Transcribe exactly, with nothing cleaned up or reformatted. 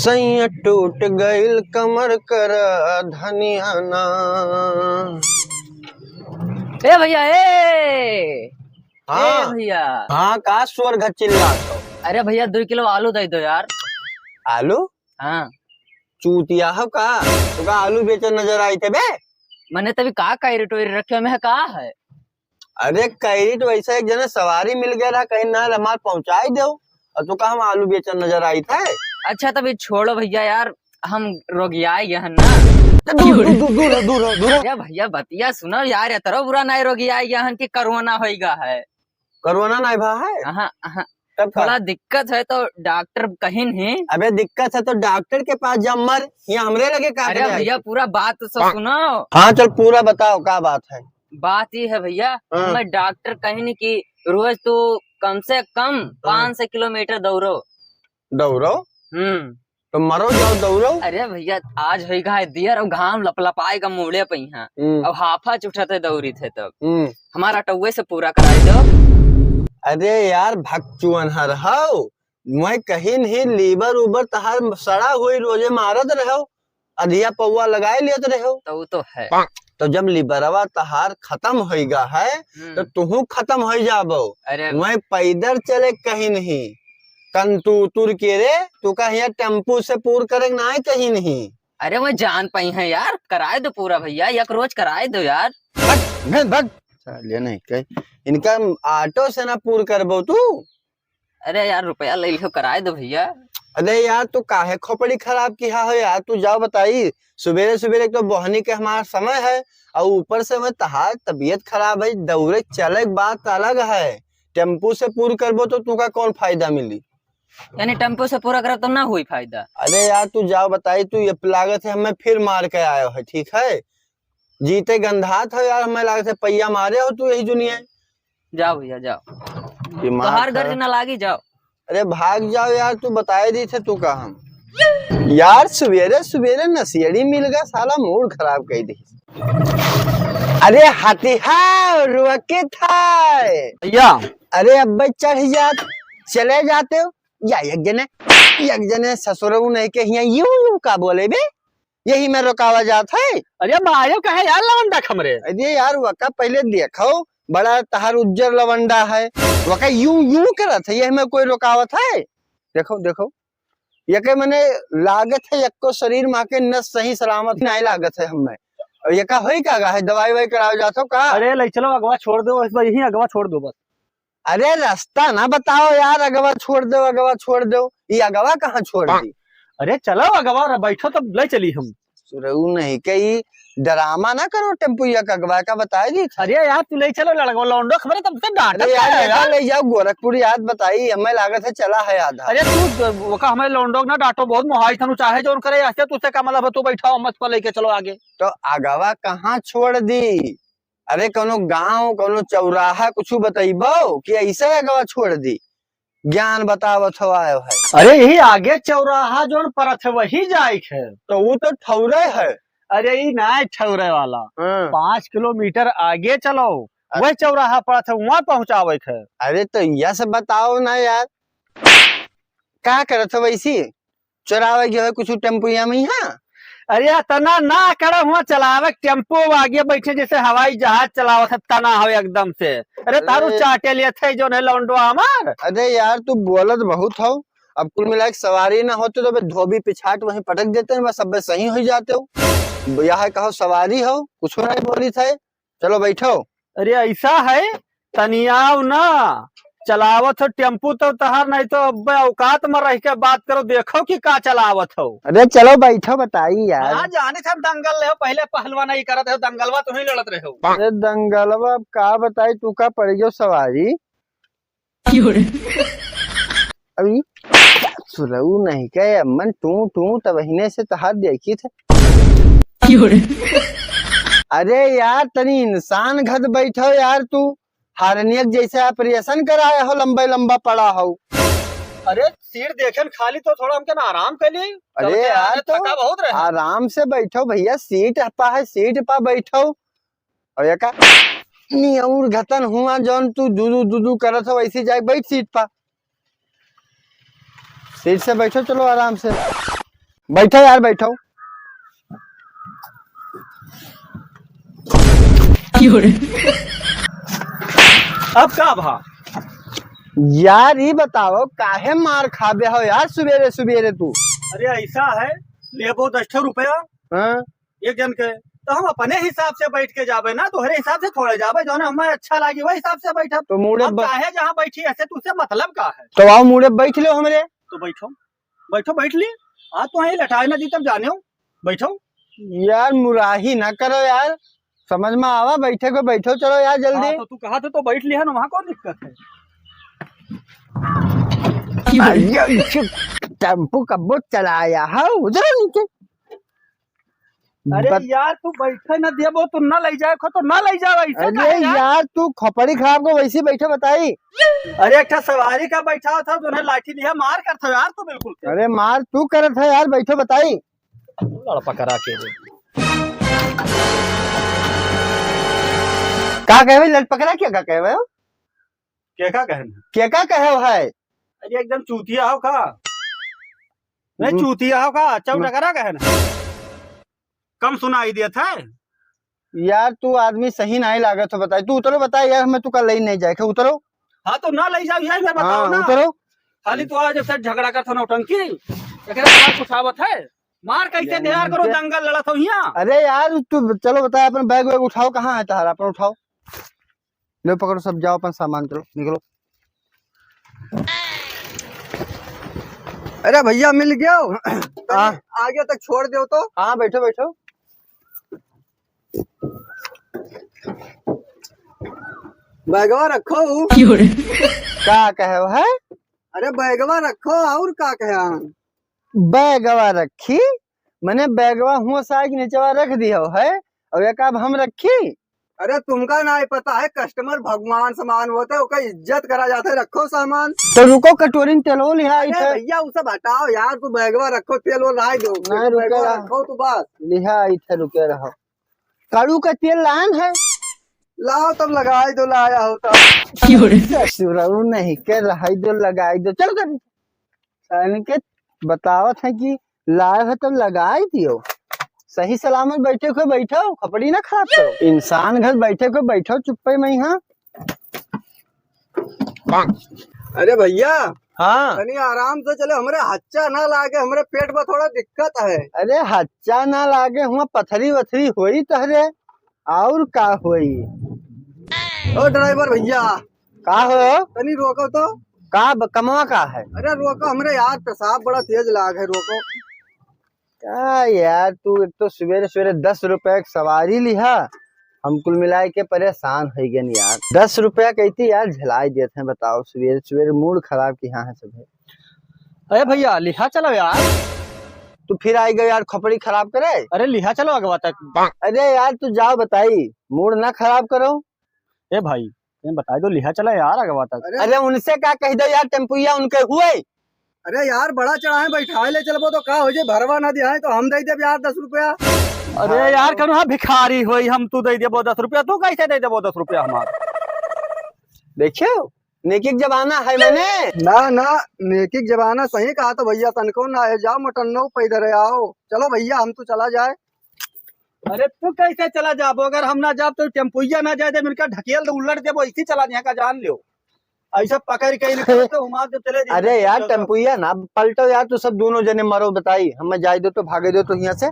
सैया टूट गइल कमर कर धनिया ना। ए भैया, ए! हाँ। ए भैया। हाँ, का स्वर घचिल्लात हो? अरे भैया, दुइ किलो आलू दइ दो यार। आलू? हाँ। चूतिया हो का? तोका आलू बेचत नजर आइत है बे? मने तभी का कैरेट वैरेट रखे में है, का है? अरे कैरेट वैसा एक जने सवारी मिल गया रहा, कहिन ना हमार पहुँचाइ देउ, अउर तोका हम आलू बेचत नजर आइत है। अच्छा, तभी छोड़ो भैया यार, हम रोगियाइ गए हन ना। तो दूर, दूर, दूर, दूर, दूर, दूर। अरे भैया बतिया सुनो यार, एतरो बुरा नाहीं रोगियाइ गए हन कि कोरोना होइगा है। कोरोना नाहीं भा है? अहाँ, अहाँ। तब का? थोड़ा दिक्कत है तो डॉक्टर कहिन ही। अबे दिक्कत है तो डॉक्टर के पास जा मर, यहाँ हमरे लगे का अरे करे आए? भैया, पूरा बात तो सुनो। हाँ, चल पूरा बताओ, का बात है? बात ये है भैया, हाँ। हमें डॉक्टर कहिन कि रोज तू कम से कम हाँ। पाँच सौ किलोमीटर दौड़ो। दौड़ो? हम्म। तो मरो जाओ दौड़ो। अरे भैया, आज होइगा है दियर अउर घाम लपलपाइगा मुड़े पइहाँ। हम्म। अउर हाफा चुठत है दौड़ित है तब। हम्म। हमार अटउए से पूरा कराइ दो। अरे यार, भकचुअनहर हौ। मैं कहिन ही लीवर उबर तहार सड़ा हुई रोजे मारत रहो, अधिया पौआ लगाए लेत रहो। तो वो तो है। तो जब लिबरवा तहार खतम होइगा है, हम्म। तो तुहू खतम होइ जाबो। अरे। मैं पैदल चले कहिन ही। कंतूतुर के रे, तू का हियाँ टेम्पू से पूर करे नाहीं कहिन ही। अरे मैं जान पाई है यार, कराए दो पूरा भैया, एक रोज कराए दो यार। भग, भग, भग। साले नहीं कहे, इनका ऑटो से ना पूर करबो तू। अरे यार, रुपया ले लियो, कराए दो भैया। अरे यार, तू काहे खोपड़ी खराब किहा हो यार, तू जाओ बताई। सुबेरे सुबेरे एक तो बोहनी के हमार समय है, अउर ऊपर से मैं तहार तबीयत खराब है, दौड़े चले के बात अलग है। टेम्पू से पूर करबो तो तुका कौन फायदा मिली? यानी टेम्पू से पूरा करब तो ना हुई फायदा? अरे यार, तू जाओ बताई, तू ये लागत है हमें फिर मार के आयो है, ठीक है? जीते गंधात हो यार, हमें लागत है पैया मारे हो तू यही दुनिया। जाओ भैया, जाओ। दिमाग तोहार खराब। गर्ज ना लागी, जाओ। अरे भाग जाओ यार, तू बताए दी थे तू का हम। यार सुबेरे सुबेरे नसियड़ी मिल गया, साला मूड खराब कर दी। अरे हाथी हाव, रुआ के था। भैया। अरे अब्बे चढ़ जात, चले जाते हो। या एक जने, एक जने ससुरऊ नहीं के हियाँ यूं यूं का बोले बे? यही में रोकावा जात है। अरे मायो कहे यार लवंडा खमरे। अरे यार वका पहले देखो, बड़ा तहार उज्जर लवंडा है, वका यूं यूं करत है, यही में कोई रोकावत है? देखो, देखो, यके मने लागत है, यक्को शरीर मा के नस सही सलामत नाहीं लागत है हमें। अउर यका होई का गा है, दवाई ववाई करावे जात हो का? अरे ले चलो, अगवा छोड़ दो, बस यहीं अगवा छोड़ दो बस। अरे रास्ता ना बताओ यार, अगवा छोड़ दो, अगवा छोड़ दो। ई अगवा कहाँ छोड़ दी? अरे चलो अगवा, बैठो तब ले चली हम। सुरऊ नहीं के, ई ड्रामा ना करो, टेम्पुया का अगवा का बताए दी था। अरे यार तू ले चलो लड़को लौंडो, खबर तब से डांटत अरे यार, है ये यार। ले जाओ गोरखपुर याद बताई, हमें लागत है चला है आधा। अरे तू ओका हमें लौंडो ना डांटो, बहुत मोहाई थनु, चाहे जोन करे, ऐसे तुझसे का मतलब है, तू बैठाओ मत पर लेके चलो आगे। तो अगवा कहाँ छोड़ दी? अरे कौनो गांव, कौनो चौराहा कुछ बतइबो कि ऐसे अगवा छोड़ दी? ज्ञान बतावत हो आयो है। अरे यही आगे चौराहा जोन परत है वही जाए के है। तो वो तो ठौरे है। अरे ई ना ठौरे वाला। हाँ। पाँच किलोमीटर आगे चलो, अ- वही चौराहा परत है, वहाँ पहुँचावे के है। अरे तो यस बताओ ना यार, का करत हो वैसी? चोरावे गयो है कुछ टेम्पुया में यहाँ? अरे इतना ना करे हुआ चलावे टेम्पो, आगे बैठे जैसे हवाई जहाज चलावत है, तना हो एकदम से। अरे तारू अरे। चाटे लिए थे जो है लौंडवा हमार। अरे यार तू बोलत बहुत हो, अब कुल मिला के सवारी ना होते तो बे धोबी पिछाट वहीं पटक देते हैं, बस अब सही हो जाते हो। यह कहो सवारी हो, कुछ नहीं बोली थे। चलो बैठो। अरे ऐसा है, तनी आओ ना, चलावत हो टेम्पू तो तहार, नहीं तो अब औकात में रह के बात करो, देखो कि का चलावत हो। अरे चलो बैठो, बताई यार। हाँ, जाने थे हम दंगल ले हो, पहले पहलवा नहीं करत हो, दंगलवा तुम ही लड़त रहे हो। अरे दंगलवा अब का बताई, तू का पड़ गयो सवारी। क्यों रे? अभी सुरऊ नहीं के अम्मन टू टू तबहिने से तहार देखी थे। क्यों रे? अरे यार तनी इंसान घत बैठो यार तू, हारनियक जैसे ऑपरेशन कराया हो, लंबे लंबा पड़ा हो। अरे सीट देखे न खाली तो थोड़ा हमके ना आराम कर लिए। अरे तब के यार आने तो थका बहुत रहे। आराम से बैठो भैया, सीट पा है, सीट पा बैठो। और एका नियौर घतन हुआ जौन तू दुदू दुदू करत हो, वैसे जाए बैठ सीट पा। सीट से बैठो, चलो आराम से। बैठो यार, बैठो। अब का भा? यार, ई बताओ, काहे मार खाबे हो यार सुबेरे सुबेरे तू? अरे, ऐसा है, लेबो दस ठो रुपया हाँ? एक जन के, तो हम अपने हिसाब से बैठ के जाबे ना, तोहरे हिसाब से थोड़े जाबे, जौन हमें अच्छा लागी, वही हिसाब से बैठब। तो मुड़े हम ब- काहे जहाँ बैठी, ऐसे तुझसे मतलब का है? तो आओ, मुड़े बैठ लो हमरे। तो बैठो, बैठो, बैठ ली। आज तो यहीं लटाए ना दी, तब जाने हो। बैठो। यार, मुराही ना करो यार, समझ में आवा, बैठे को बैठो, चलो यार जल्दी। हाँ, तो तू कहा था तो बैठ लिया ना, वहाँ कौन दिक्कत है? अरे, इसे टेम्पो कब्बो चलाया है, उधर नीचे। अरे बत- यार, तू बैठे ना देबो, तू ना ले जाए खो, तो ना ले जाओ, ऐसे अरे काहे यार? यार, तू खोपड़ी खराब को वैसे बैठे बताई। अरे, एक ठा सवारी का बैठा था, तो उन्हें लाठी लिया, मार करत हो यार तू बिल्कुल से। अरे मार तू करत है यार, बैठो बताई। लड़ पकड़ा के रे। का कहे भाई, लड़ पकड़ा क्या, का कहे भाई? के का कहे? के का कहे हो है? अरे एकदम चूतिया हो का? नहीं, हम्म। चूतिया हो का? अच्छा, हम्म। टकरा कहे ना। कम सुनाई देत है। यार, तू आदमी सही नहीं लागत हो, बताई। तू उतरो, बताई यार, हमें तू कल ले नहीं जाए के, उतरो। हाँ, तो ना ले जाओ, यही मैं बताओ हाँ, ना। उतरो। खाली तू आज से झगड़ा करत हो, नौटंकी। एकरे बाद उठावत है। मार कैसे यार, दे यार करो, इनके दंगल लड़त हो यहाँ। अरे यार, तू चलो बताए, अपन बैग वैग उठाओ, कहाँ है तहारा, अपन उठाओ। लो पकड़ो सब, जाओ अपन सामान, चलो निकलो। अरे भैया, मिल गयो। हाँ। आगे तक छोड़ दो तो। हाँ, बैठो, बैठो। बैगवा रखो। का कहे हो है? अरे बैगवा रखो, और का कहे? बैगवा रखी, मने बैगवा हुआ साइड निचवा रख दियो है, और एक अब हम रखी। अरे तुमका ना पता है, कस्टमर भगवान समान होते, ओकर इज्जत करा जाता है, रखो सामान। तो रुको, कटोरी में तेल हो लिहा आई अरे थे। भैया, उ सब हटाओ यार, तू बैगवा रखो, तेल वो लाई दो। नहीं, रुको बैगवा यार। रखो तू बस। लिहा आई थे, रुके रहो। कड़ू का तेल लान है। लाओ तब लगाई दो, लाया होता। क्यों रे? ससुरऊ नहीं के रहाई दो, लगाई दो, चल कर। इनके बतावत है कि लाए हो तब लगाई दियो। सही सलामत बैठे को बैठो, खपड़ी ना खराब करो। इंसान घर बैठे को बैठो चुप्पे में, हाँ। अरे भैया, हाँ। तनी आराम से चले, हमरे हच्चा ना लागे, हमरे पेट में थोड़ा दिक्कत है। अरे हच्चा ना लागे, हुआ पथरी वथरी होई तहरे, और का होई? ओ ड्राइवर भैया। का हो? तनी रोको तो। का ब-, कमवा का है? अरे रोको, हमरे यार पेशाब बड़ा तेज लाग है, रोको। का यार, तू एक तो सुबेरे सुबेरे दस रुपया के सवारी लिहा, हम कुल मिलाए के परेशान हो गए यार। दस रुपया कहती यार झेलाई देत हैं, बताओ, सुबेरे सुबेरे मूड खराब किहा है सब। अरे भैया, लिहा चलो यार। तू फिर आई गयो यार, खोपड़ी खराब करे। अरे लिहा चलो अगवा तक। अरे यार, तू जाओ बताई, मूड ना खराब करो। ए भाई, तुम बताई दो, लिहा चला यार अगवा तक। अरे अरे उनसे का कह दो यार, टेम्पुया उनके हुए। अरे यार, बड़ा चढ़ा है, बैठाए ले चलबो तो का हो जाए, भरवा ना दिया है तो हम दे देब यार दस रुपया। अरे यार, कौन हाँ भिखारी होई, हम तू दे देबो दस रुपया, तू कैसे दे देबो दस रुपया हमार? देखियो, नेकी के जमाना है मने। ना, ना, नेकी के जमाना सही कहा तो भैया, तनको ना है, जाओ मोटन्नो पैदल आओ। चलो भैया, हम तो चला जाए। अरे तू कैसे चला जाबो? अगर हम ना जाब तो टेम्पुइया ना जाए दे, इनका ढकेल दे, उलट देबो, ऐसी चला यहाँ का जान लियो। ऐसा पकड़ के इनका तो घुमा के चले जाइए। अरे यार, चल, चल। टेम्पुइया ना पलटो यार, तू सब दोनों जने मरो बताई, हमें जाए दो तो भागे दो तो यहाँ से।